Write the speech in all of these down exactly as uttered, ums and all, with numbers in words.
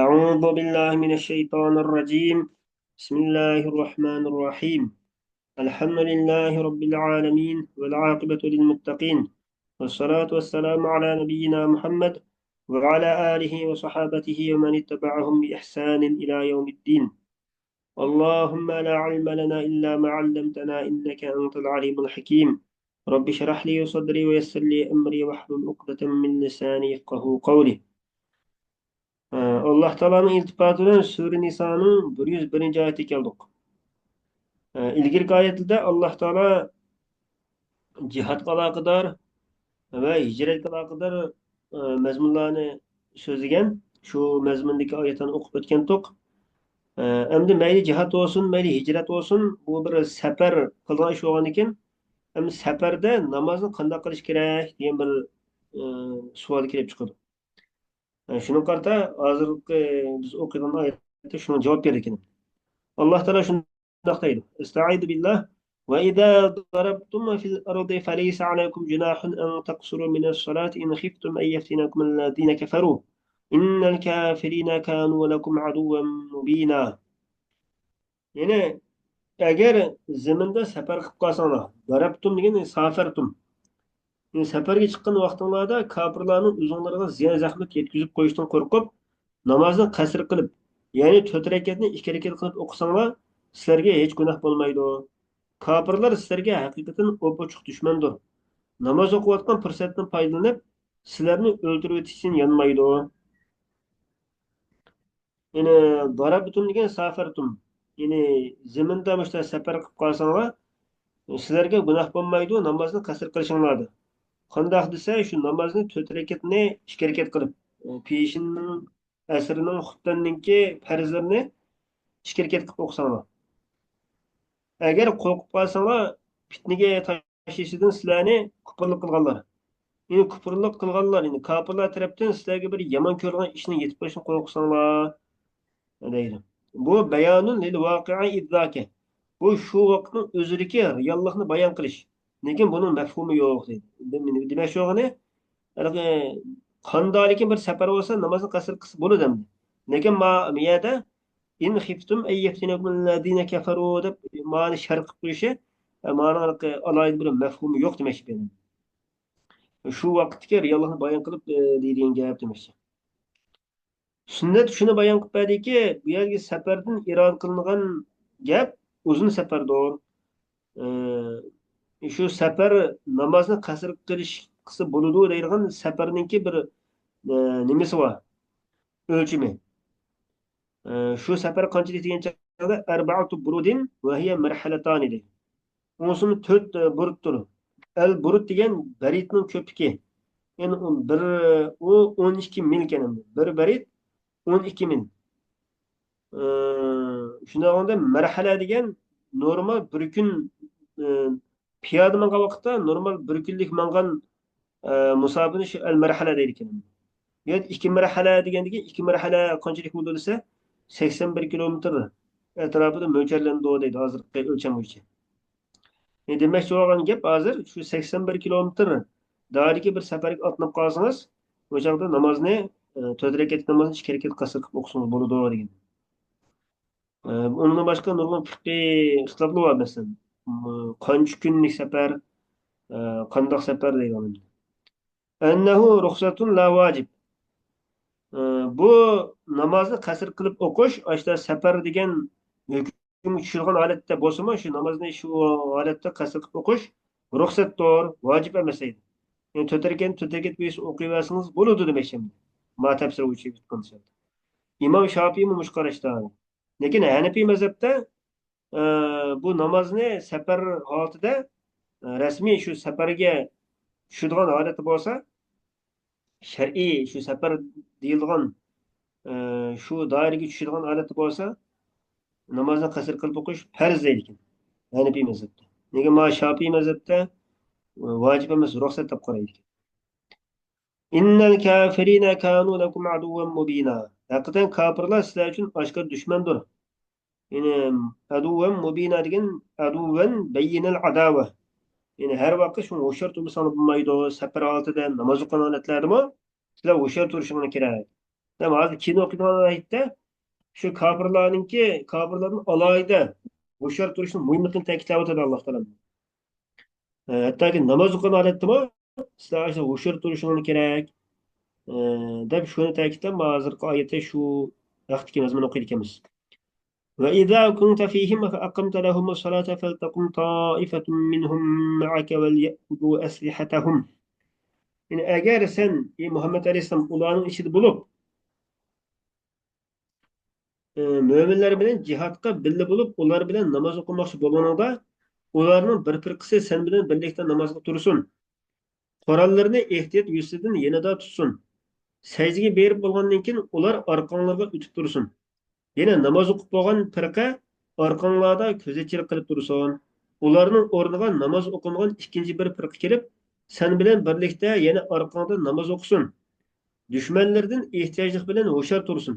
أعوذ بالله من الشيطان الرجيم. بسم الله الرحمن الرحيم. الحمد لله رب العالمين، والعاقبة للمتقين، والصلاة والسلام على نبينا محمد وعلى آله وصحابته ومن اتبعهم بإحسان إلى يوم الدين. اللهم لا علم لنا إلا ما علمتنا إنك أنت العليم الحكيم. رب اشرح لي صدري ويسر لي أمري واحلل عقدة من لساني يفقهوا قولي. ئاللاھ تائالانىڭ ئىلتىپاتى بىلەن سۈرە نىسانىڭ بىر يۈز بىرىنچى ئايىتىگە كەلدۇق. ئىلگىرىكى ئايەتلەردە ئاللاھ تائالا جىھادقا ئالاقىدار ۋە ھىجرەتكە ئالاقىدار، ئە، مەزمۇنلارنى سۆزلىگەن. شۇ مەزمۇندىكى ئايەتلەرنى ئوقۇپ ئۆتكەنتۇق. ئە، ئەمدى مەيلى جىھاد بولسۇن، مەيلى ھىجرەت بولسۇن، بۇ بىر سەپەر قىلىدىغان ئىش بولغاندىكىن، ئەمدى سەپەردە نامازنى قانداق قىلىش كېرەك دېگەن بىر، ئە، سوئال كېلىپ چىقىدۇ. ئە، شۇنىڭغا قارىتا ھازىرقى بىز ئوقۇيدىغان ئايەتتە شۇنىڭغا جاۋاب بېرىدىكەن. ئاللاھ تائالا شۇنداق دەيدۇ: استعيذ بالله، وإذا ضربتم في الأرض فليس عليكم جناح أن تقصروا من الصلاة إن خفتم أن يفتنكم الذين كفروا إن الكافرين كانوا لكم عدوا مبينا. يەنى، ئەگەر زېمىندا سەپەر قىلىپ قالساڭلار، ضربتم دېگەن سافرتم. يەنى سەپەرگە چىققان ۋاقتىڭلاردا كاپىرلارنىڭ ئۆزۈڭلارغا زىيان-زەخمەت يەتكۈزۈپ قويۇشىدىن قورقۇپ، نامازنى قەسىر قىلىپ، يەنى تۆت رەكەتنى ئىككى رەكەت قىلىپ ئوقۇساڭلار، سىلەرگە ھېچ گۇناھ بولمايدۇ. كاپىرلار سىلەرگە ھەقىقەتەن ئوپئوچۇق دۈشمەندۇر. ناماز ئوقۇۋاتقان پۇرسەتتىن پايدىلىنىپ، سىلەرنى ئۆلتۈرۈۋېتىشتىن يانمايدۇ. يەنى، ضربتم دېگەن سافرتم. يەنى، زېمىندا مۇشۇنداق سەپەر قىلىپ قالساڭلار، سىلەرگە گۇناھ بولمايدۇ نامازنى قەسىر قىلىشىڭلاردا. قانداق دېسە، شۇ نامازنى تۆت رەكەتنى ئىككى رەكەت قىلىپ، پېشىننىڭ، ئەسىرنىڭ، خۇپتەننىڭكى پەرزلىرىنى ئىككى رەكەت قىلىپ ئوقۇساڭلار. ئەگەر قورقۇپ قالساڭلار، پىتنىگە تاشلىشىدىن سىلەرنى كۇپۇرلۇق قىلغانلار. يەنى كۇپۇرلۇق قىلغانلار، يەنى كاپىرلار تەرەپتىن سىلەرگە بىر يامان كۆرۈلگەن ئىشنىڭ يېتىپ قېلىشىدىن قورقساڭلار، دەيدۇ. بۇ بيان للواقع إذ ذاك. بۇ شۇ ۋاقىتنىڭ ئۆزىدىكى رېئاللىقنى بايان قىلىش. لېكىن بۇنىڭ مەفھۇمى يوق، دەيدۇ. دېمەكچى بولغىنى، ھېلىقى قانداقلىكىن بىر سەپەر بولسا، نامازنى قەسىر قىلسا بولىدۇ ئەمدى. لېكىن ما-، ما يەردە، إن خفتم أن يفتنكم الذين كفروا دەپ، مانى شەرت قىلىپ قويۇشى، مانىڭ ھېلىقى ئالاھىدە بىر مەفھۇمى يوق دېمەكچى بۇ. شۇ ۋاقىتتىكى رېئاللىقنى بايان قىلىپ، ئە، دېيىلگەن گەپ دېمەكچى. سۈننەت شۇنى بايان قىلىپ بەردىكى، بۇ يەردىكى سەپەردىن ئىرادە قىلىنغان گەپ ئۇزۇن سەپەردۇر. ئە، شۇ سەپەر نامازنى قەسىر قىلىش قىلسا بولىدۇ دەيدىغان سەپەرنىڭكى بىر، ئە، نېمىسى بار؟ ئۆلچىمى. ئە، شۇ سەپەر قانچىلىك دېگەن چاغدا، أربعة برود وهي مرحلتان دەيدۇ. ئۇنىڭ سوڭى تۆت، ئە، بۇرۇتتۇر. ئەل بۇرۇت دېگەن بەرىتنىڭ كۆپۈكى. يەنى ئۇ بىر، ئۇ ئون ئىككى مىل ئىكەن ئەمدى. بىر بەرىت ئون ئىككى مىل. ئە، شۇنداق بولغاندا مەرھەلە دېگەن نورمال بىر كۈن، ئە، پىيادە ماڭغان ۋاقىتتا نورمال بىر كۈنلۈك ماڭغان، ئە، مۇساپىنى شۇ ئەل مەرھەلە دەيدىكەن. بۇ يەردە ئىككى مەرھەلە دېگەندىكىن، ئىككى مەرھەلە قانچىلىك بولىدۇ دېسە، سەكسەن بىر كىلومېتىر ئەتراپىدا مۆلچەرلىنىدۇ دەيدۇ، ھازىرقى ئۆلچەم بويىچە. ئە، دېمەكچى بولغان گەپ، ھازىر شۇ سەكسەن بىر كىلومېتىر دائىرىدىكى بىر سەپەرگە ئاتلىنىپ قالسىڭىز، ئۇ چاغدا نامازنى، ئە، تۆت رەكەتلىك نامازنى ئىككى رەكەت قەسىر قىلىپ ئوقۇسىڭىز بولىدۇ دېگەن. ئە، ئۇنىڭدىن باشقا نۇرغۇن پىقھىي ئىختىلاپلار بار، مەسىلەن، م-، قانچە كۈنلۈك سەپەر، ئە، قانداق سەپەر دەيدىغان. أنه رخصة لا واجب. ئە، بۇ نامازنى قەسىر قىلىپ ئوقۇش، ئاشۇنداق سەپەر دېگەن ھۆكۈمگە چۈشىدىغان ھالەتتە بولسىمۇ، شۇ نامازنى شۇ ھالەتتە قەسىر قىلىپ ئوقۇش رۇخسەتتۇر، ۋاجىپ ئەمەس دەيدۇ. يەنى تۆت رەكەت، تۆت رەكەت بىرسى ئوقۇيۋەرسىڭىز بولىدۇ دېمەكچى ئەمدى. ما تەپسىر ۋۇجۇب. ئىمام شاپىئىمۇ مۇشۇ قاراشتا. لېكىن ھەنىپىي مەزھەپتە، ئە، بۇ نامازنى سەپەر ھالىتىدە، ئە، رەسمىي شۇ سەپەرگە چۈشىدىغان ھالەتتە بولسا، شەرئىي شۇ سەپەر دېيىلىدىغان، ئە، شۇ دائىرىگە چۈشىدىغان ھالەتتە بولسا، نامازنى قەسىر قىلىپ ئوقۇش پەرز دەيدىكەن ھەنىپىي مەزھەپتە. لېكىن ما شاپىئىي مەزھەپتە، ئە، ۋاجىپ ئەمەس، رۇخسەت دەپ قارايدىكەن. إن الكافرين كانوا لكم عدوا مبينا. ھەقىقەتەن كاپىرلار سىلەر ئۈچۈن ئاشكارا دۈشمەندۇر. يەنى، عدوا مبينا دېگەن، عدوا بين العداوة. يەنى، ھەر ۋاقىت شۇڭا ھوشيار تۇرمىساڭلار بولمايدۇ. سەپەر ھالىتىدە، ناماز ئوقۇغان ھالەتلەردىمۇ سىلەر ھوشيار تۇرۇشۇڭلار كېرەك. دەپ ھازىر كېيىن ئوقۇيدىغان ئايەتتە شۇ كاپىرلارنىڭكى، كاپىرلاردىن ئالاھىدە ھوشيار تۇرۇشنىڭ مۇھىملىقىنى تەكىتلەۋاتىدۇ ئاللاھ تائالا. ئە، ھەتتاكى ناماز ئوقۇغان ھالەتتىمۇ سىلەر ئاشۇ ھوشيار تۇرۇشۇڭلار كېرەك، ئە، دەپ شۇنى تەكىتلەپ، ھازىرقى ئايەتتە شۇ ھەقتىكى مەزمۇننى ئوقۇيدىكەنمىز. وإذا كنت فيهم فأقمت لهم الصلاة فلتقم طائفة منهم معك وليأخذوا أسلحتهم. يەنى ئەگەر سەن، ئى مۇھەممەد ئەلەيھىسسالام، ئۇلارنىڭ ئىچىدە بولۇپ، ئى، مۆمىنلەر بىلەن جىھادقا بىللە بولۇپ، ئۇلار بىلەن ناماز ئوقۇماقچى بولغىنىڭدا، ئۇلارنىڭ بىر پىرقىسى سەن بىلەن بىرلىكتە نامازغا تۇرسۇن. قوراللىرىنى ئېھتىيات يۈزىسىدىن يېنىدا تۇتسۇن. سەجدىگە بېرىپ بولغاندىن كېيىن، ئۇلار ئارقاڭلارغا ئۆتۈپ تۇرسۇن. يەنە ناماز ئوقۇپ بولغان پىرقە ئارقاڭلاردا كۆزەتچىلىك قىلىپ تۇرسۇن. ئۇلارنىڭ ئورنىغا ناماز ئوقۇمىغان ئىككىنچى بىر پىرقە كېلىپ، سەن بىلەن بىرلىكتە يەنە ئارقاڭدا ناماز ئوقۇسۇن. دۈشمەنلىرىدىن ئېھتىياجلىق بىلەن ھوشيار تۇرسۇن.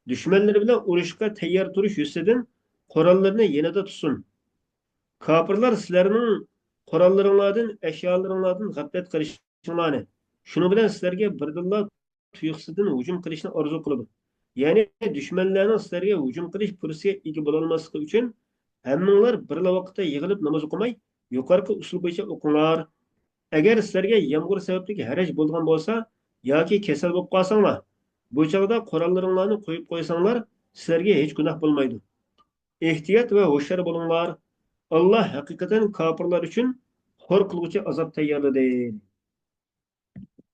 دۈشمەنلىرى بىلەن ئۇرۇشقا تەييار تۇرۇش يۈزىسىدىن قوراللىرىنى يېنىدا تۇتسۇن. كاپىرلار سىلەرنىڭ قوراللىرىڭلاردىن، ئەشيالىرىڭلاردىن غەپلەت قىلىشىڭلارنى، شۇنىڭ بىلەن سىلەرگە بىردىنلا تۇيۇقسىزدىن ھۇجۇم قىلىشنى ئارزۇ قىلىدۇ. يەنى دۈشمەنلەرنىڭ سىلەرگە ھۇجۇم قىلىش پۇرسىتىگە ئىگە بولالماسلىقى ئۈچۈن، ھەممىڭلار بىرلا ۋاقىتتا يىغىلىپ ناماز ئوقۇماي، يۇقىرىقى ئۇسۇل بويىچە ئوقۇڭلار. ئەگەر سىلەرگە يامغۇر سەۋەبلىك ھەرەج بولىدىغان بولسا ياكى كېسەل بولۇپ قالساڭلار، بۇ چاغدا قوراللىرىڭلارنى قويۇپ قويساڭلار، سىلەرگە ھېچ گۇناھ بولمايدۇ. ئېھتىيات ۋە ھوشيار بولۇڭلار. ئاللاھ ھەقىقەتەن كاپىرلار ئۈچۈن خور قىلغۇچى ئازاب تەييارلىدى.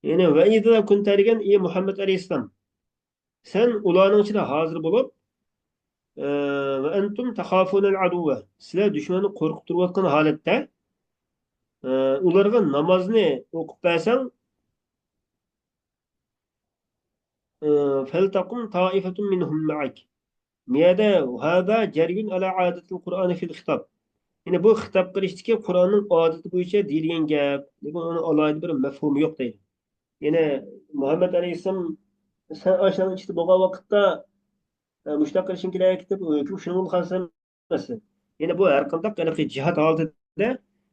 يەنى، وإذا كنت دېگەن، ئى مۇھەممەد ئەلەيھىسسالام، سەن ئۇلارنىڭ ئىچىدە ھازىر بولۇپ، ئە، وأنتم تخافون العدو، سىلەر دۈشمەننى قورقۇپ تۇرۇۋاتقان ھالەتتە، ئە، ئۇلارغا نامازنى ئوقۇپ بەرسەڭ، ئە، فلتقم طائفة منهم معك. مۇ يەردە هذا جري على عادة القرآن في الخطاب. يەنى بۇ خىتاب قىلىشتىكى قۇرئاننىڭ ئادىتى بويىچە دېيىلگەن گەپ. لېكىن ئۇنىڭ ئالاھىدە بىر مەفھۇمى يوق دەيدۇ. يەنى مۇھەممەد ئەلەيھىسسالام، سەن ئاشۇنىڭ ئىچىدە بولغان ۋاقىتتا، ئە، مۇشۇنداق قىلىشىڭ كېرەك دەپ، ھۆكۈم شۇنىڭغا خاس ئەمەس. يەنى بۇ ھەر قانداق ھېلىقى جىھاد ھالىتىدە،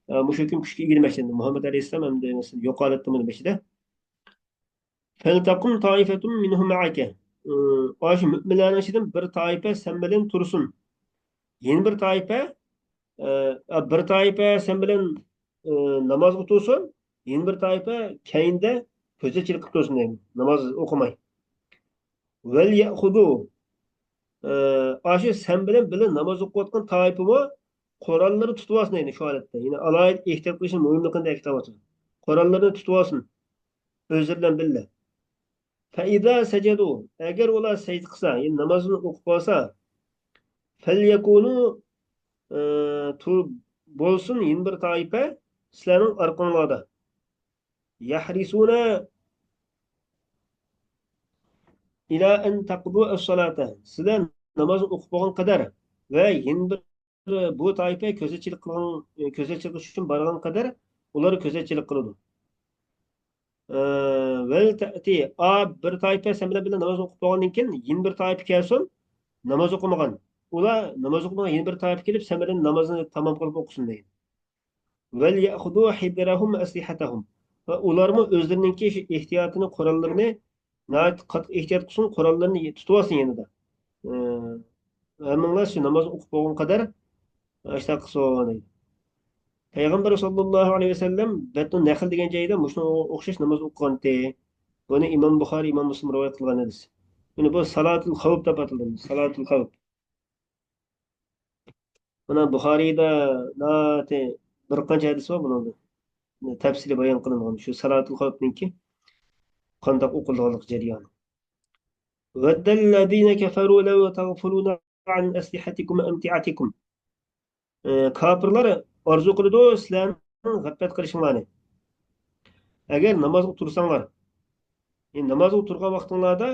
ئە، مۇشۇ ھۆكۈم كۈچكە ئىگە دېمەكچى. مۇھەممەد ئەلەيھىسسالام ھەمدە مەسىلەن يوق ھالەتتە بۇنى بېشىدا. فلتقم طائفة منهم معك. ئاشۇ مۆمىنلەرنىڭ ئىچىدىن بىر تائىپە سەن بىلەن تۇرسۇن. يەنە بىر تائىپە، ئە، بىر تائىپە سەن بىلەن، ئە، نامازغا تۇرسۇن. يەنە بىر تائىپە كەينىدە كۆزەتچىلىك قىلىپ تۇرسۇن دەيدۇ. ناماز ئوقۇماي. وليأخذوا. ئە، ئاشۇ سەن بىلەن بىللە ناماز ئوقۇۋاتقان تائىپىمۇ قوراللىرى تۇتۇۋالسۇن دەيدۇ شۇ ھالەتتە. يەنى ئالاھىدە ئېھتىيات قىلىشنىڭ مۇھىملىقىنى تەكىتلەۋاتىدۇ. قوراللىرىنى تۇتۇۋالسۇن. ئۆزلىرى بىلەن بىللە. فإذا سجدوا، ئەگەر ئۇلار سەجدە قىلسا، يەنى نامازنى ئوقۇپ قالسا، فليكونوا، ئى، تۇر-، بولسۇن يەنە بىر تائىپە سىلەرنىڭ ئارقاڭلاردا. يحرسون إلى أن تقضوا الصلاة، سىلەر نامازنى ئوقۇپ بولغان قەدەر ۋە يەنە بىر بۇ تائىپە كۆزەتچىلىك قىلغان، كۆزەتچىلىك قىلىش ئۈچۈن بارغان قەدەر ئۇلار كۆزەتچىلىك قىلىدۇ. ئە، ولتأت، ئا، بىر تائىپە سەن بىلەن بىللە ناماز ئوقۇپ بولغاندىن كېيىن يەنە بىر تائىپە كەلسۇن، ناماز ئوقۇمىغان. ئۇلار ناماز ئوقۇمىغان يەنە بىر تائىپە كېلىپ سەن بىلەن نامازنى تامام قىلىپ ئوقۇسۇن دەيدۇ. وليأخذوا حذرهم وأسلحتهم، ۋە ئۇلارمۇ ئۆزلىرىنىڭكى شۇ ئېھتىياتىنى، قوراللىرىنى ناھايىتى قاتتىق ئېھتىيات قىلسۇن، قوراللىرىنى تۇتۇۋالسۇن يېنىدا. ئە، ھەممىڭلار شۇ ناماز ئوقۇپ بولغان قەدەر ئاشۇنداق قىلسۇن دەيدۇ. پەيغەمبەر ساللاللاھۇ ئەلەيھى ۋەسەللەم بەتنۇ نەخل دېگەن جايدا مۇشۇنىڭغا ئوخشاش ناماز ئوقۇغانتى. بۇنى ئىمام بۇخارىي، ئىمام مۇسلىم رىۋايەت قىلغان ھەدىس. يەنى بۇ سالاتۇل خەۋپ دەپ ئاتىلىدۇ. سالاتۇل خەۋپ. مانا بۇخارىيدا ناھايىتى بىر قانچە ھەدىس بار بۇنىڭدا. تەپسىلىي بايان قىلىنغان شۇ سالاتۇل خەۋپنىڭكى قانداق ئوقۇلىدىغانلىقى جەريانى. ود الذين كفروا لو تغفلون عن أسلحتكم وأمتعتكم. ئى، كاپىرلار ئارزۇ قىلىدۇ سىلەرنىڭ غەپلەت قىلىشىڭلارنى. ئەگەر نامازغا تۇرساڭلار، يەنى نامازغا تۇرغان ۋاقتىڭلاردا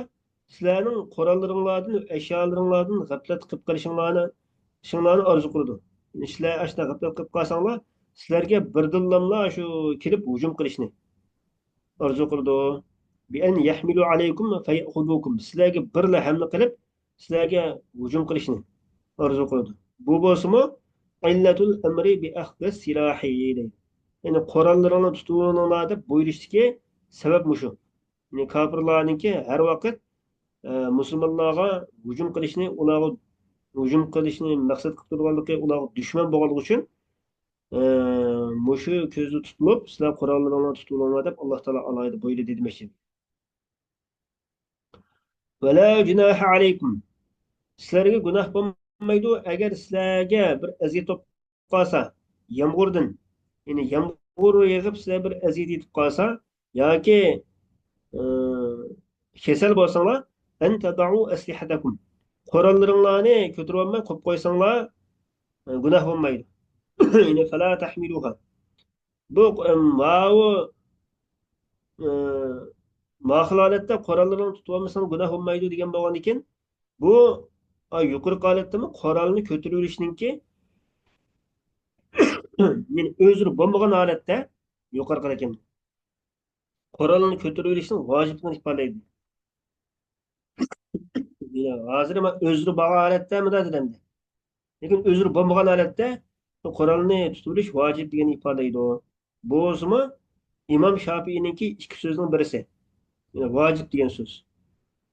سىلەرنىڭ قوراللىرىڭلاردىن، ئەشيالىرىڭلاردىن غەپلەت قىلىپ قېلىشىڭلارنى، ئىشىڭلارنى ئارزۇ قىلىدۇ. يەنى سىلەر ئاشۇنداق غەپلەت قىلىپ قالساڭلار، سىلەرگە بىردىنلاملا شۇ كېلىپ ھۇجۇم قىلىشنى ئارزۇ قىلىدۇ. بأن يحملوا عليكم فيأخذوكم. سىلەرگە بىرلا ھەملە قىلىپ، سىلەرگە ھۇجۇم قىلىشنى ئارزۇ قىلىدۇ. بۇ بولسىمۇ، علة الأمر بأخذ السلاح دەيدۇ. يەنى قوراللىرىڭلارنى تۇتۇۋېلىڭلار دەپ بۇيرۇشتىكى سەۋەب مۇشۇ. يەنى كاپىرلارنىڭكى ھەر ۋاقىت ئە، مۇسۇلمانلارغا ھۇجۇم قىلىشنى، ئۇلارغا ھۇجۇم قىلىشنى مەقسەت قىلىپ تۇرغانلىقى، ئۇلارغا دۈشمەن بولغانلىقى ئۈچۈن، ئە، مۇشۇ كۆزدە تۇتۇلۇپ، سىلەر قوراللىرىڭلارنى تۇتۇۋېلىڭلار دەپ، ئاللا تائالا ئالاھىدە بۇيرۇدى دېمەكچى. ولا جناح عليكم. سىلەرگە گۇناھ بولمايدۇ، ئەگەر سىلەرگە بىر ئەزىيەت بولۇپ قالسا، يامغۇردىن، يەنى يامغۇر يېغىپ سىلەر بىر ئەزىيەت يېتىپ قالسا ياكى، ئى، كېسەل بولساڭلار، أن تضعوا أسلحتكم. قوراللىرىڭلارنى كۆتۈرۈۋالماي قويۇپ قويساڭلار، ئى، گۇناھ بولمايدۇ. يەنى فلا تحملوها. بۇ، ئى، ماۋۇ، ئى، ماخىل ھالەتتە قوراللىرىڭنى تۇتۇۋالمىساڭ گۇناھ بولمايدۇ دېگەن بولغاندىكىن، بۇ، ئا، يۇقىرىقى ھالەتتىمۇ قورالنى كۆتۈرۈۋېلىشنىڭكى، يەنى ئۆزرە بولمىغان ھالەتتە يۇقىرىقى رەقەم. قورالنى كۆتۈرۈۋېلىشنىڭ ۋاجىپلىقىنى ئىپادىلەيدۇ. يەنى ھازىر مەن ئۆزرە بارغان ھالەتتە مۇنداق دېدىم. لېكىن ئۆزرە بولمىغان ھالەتتە قورالنى تۇتۇۋېلىش ۋاجىپ دېگەننى ئىپادىلەيدۇ. بولسىمۇ ئىمام شاپىئىنىڭكى ئىككى سۆزنىڭ بىرسى. يەنى ۋاجىپ دېگەن سۆز.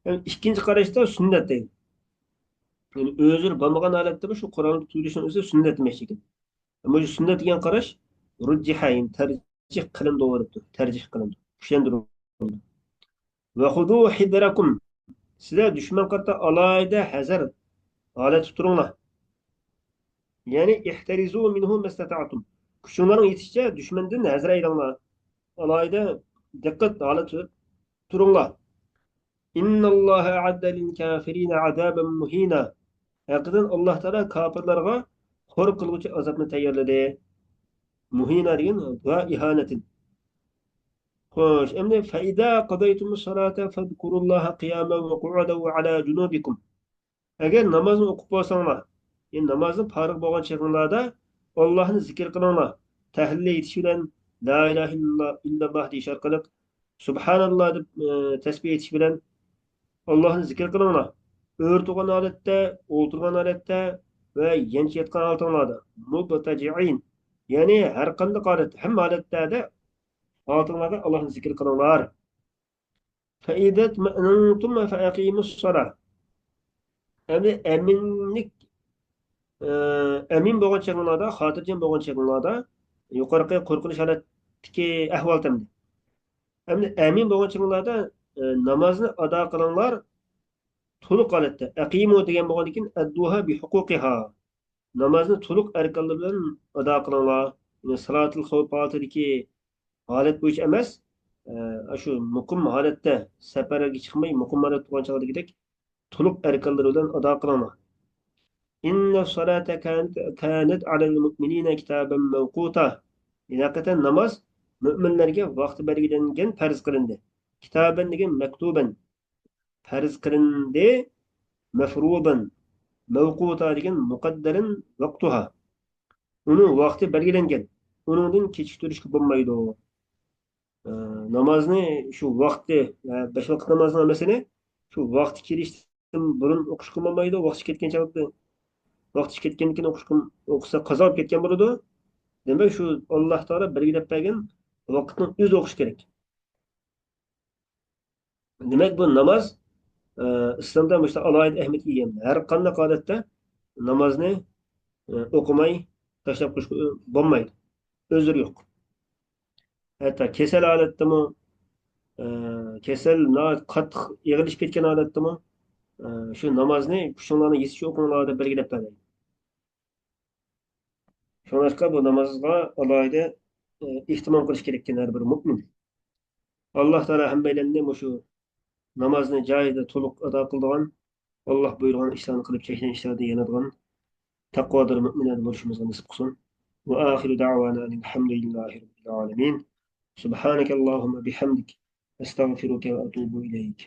يەنى ئىككىنچى قاراشتا سۈننەت دەيدۇ. يەنى ئۆزرە بولمىغان ھالەتتە شۇ قورالنى تۇتۇۋېلىشنىڭ ئۆزى سۈننەت دېمەكچى ئىكەن. ئەمما شۇ سۈننەت دېگەن قاراش رۇججىھە، يەنى تەرجىھ قىلىنىدۇ دەپتۇ. تەرجىھ قىلىنىدۇ. كۈچلەندۈرۈلىدۇ. وخذوا حذركم. سىلەر دۈشمەنگە قارىتا ئالاھىدە ھەزەر ھالەتتە تۇرۇڭلار. يەنى احترزوا منه ما استطعتم. كۈچۈڭلارنىڭ يېتىشىچە دۈشمەندىن ھەزەر ئەيلەڭلار. ئالاھىدە دىققەت ھالەتتە تۇرۇڭلار. إن الله أعد للكافرين عذابا مهينا. ھەقىقەتەن ئاللا تائالا كاپىرلارغا خور قىلغۇچى ئازابنى تەييارلىدى. مۇھىنا دېگەن ذا إهانة. خوش، ئەمدى فإذا قضيتم الصلاة فاذكروا الله قياما وقعودا وعلى جنوبكم. ئەگەر نامازنى ئوقۇپ بولساڭلار، يەنى نامازدىن پارىغ بولغان چېغىڭلاردا ئاللاھنى زىكىر قىلىڭلار. تەھلىل ئېيتىش بىلەن، لا ئىلاھە ئىللاللا، ئىللاللا دېيىش ئارقىلىق، سۇبھاناللا دەپ، ئى، تەسبىھ ئېيتىش بىلەن ئاللاھنى زىكىر قىلىڭلار. ئۆرە تۇرغان ھالەتتە، ئولتۇرغان ھالەتتە ۋە يانچە ياتقان ھالىتىڭلاردا، مۇبتەجىئىن، يەنى ھەر قانداق ھالەتتە، ھەممە ھالەتلەردە ھالىتىڭلاردا ئاللاھنى زىكىر قىلىڭلار. فإذا اطمأننتم فأقيموا الصلاة. ئەمدى ئەمىنلىك، ئە، ئەمىن بولغان چېغىڭلاردا، خاتىرجەم بولغان چېغىڭلاردا، يۇقىرىقى قورقۇنچ ھالەتتىكى ئەھۋال تەمدى. ئەمدى ئەمىن بولغان چېغىڭلاردا، ئە، نامازنى ئادا قىلىڭلار، تولۇق ھالەتتە. أقيموا دېگەن بولغاندىكىن، أدوها بحقوقها. نامازنى تولۇق ئەركانلىرى بىلەن ئادا قىلىڭلار. يەنى سالاتۇل خەۋپ ھالىتىدىكى ھالەت بويىچە ئەمەس، ئە، شۇ مۇقىم ھالەتتە، سەپەرگە چىقماي، مۇقىم ھالەتتە تۇرغان چاغدىكىدەك تولۇق ئەركانلىرى بىلەن ئادا قىلىڭلار. إن الصلاة كانت، كانت على المؤمنين كتابا موقوتا. ھەقىقەتەن ناماز مۆمىنلەرگە ۋاقتى بەلگىلەنگەن پەرز قىلىندى. كىتابەن دېگەن مەكتۇبەن. پەرز قىلىندى، مەفرۇزەن، مەۋقۇتا دېگەن مۇقەددەرەن ۋەقتۇھا. ئۇنىڭ ۋاقتى بەلگىلەنگەن. ئۇنىڭدىن كېچىكتۈرۈشكە بولمايدۇ. ئە، نامازنى شۇ ۋاقتى، ئە، بەش ۋاقىت نامازنىڭ ھەممىسىنى شۇ ۋاقتى كېلىشتىن بۇرۇن ئوقۇشقا بولمايدۇ. ۋاقتى كەتكەن چاغدا، ۋاقتى كەتكەندىن كېيىن ئوقۇشقا، ئوقۇسا قازا بولۇپ كەتكەن بولىدۇ. دېمەك، شۇ ئاللا تائالا بەلگىلەپ بەرگەن ۋاقىتنىڭ ئۆزىدە ئوقۇش كېرەك. دېمەك، بۇ ناماز، ئە، ئىسلامدا مۇشۇنداق ئالاھىدە ئەھمىيەتكە ئىگە. ھەر قانداق ھالەتتە نامازنى، ئە، ئوقۇماي تاشلاپ قويۇشقا بولمايدۇ. ئۆزرى يوق. ھەتتا كېسەل ھالەتتىمۇ، ئە، كېسەل ناھايىتى قاتتىق ئېغىرلىشىپ كەتكەن ھالەتتىمۇ، ئە، شۇ نامازنى كۈچۈڭلارنىڭ يېتىشىچە ئوقۇڭلار دەپ بەلگىلەپ بەردى. شۇڭلاشقا بۇ نامازغا ئالاھىدە، ئە، ئېھتىمام قىلىش كېرەككەن ھەر بىر مۇئمىن. ئاللا تائالا ھەممەيلەننى مۇشۇ نامازنى جايىدا تولۇق ئادا قىلىدىغان، ئاللا بۇيرۇغان ئىشلارنى قىلىپ، چەكلىگەن ئىشلاردىن يانىدىغان تەقۋادار مۇئمىنلەردىن بولۇشىمىزغا نېسىپ قىلسۇن. وآخر دعوانا أن الحمد لله رب العالمين. سبحانك اللهم بحمدك، أستغفرك وأتوب إليك.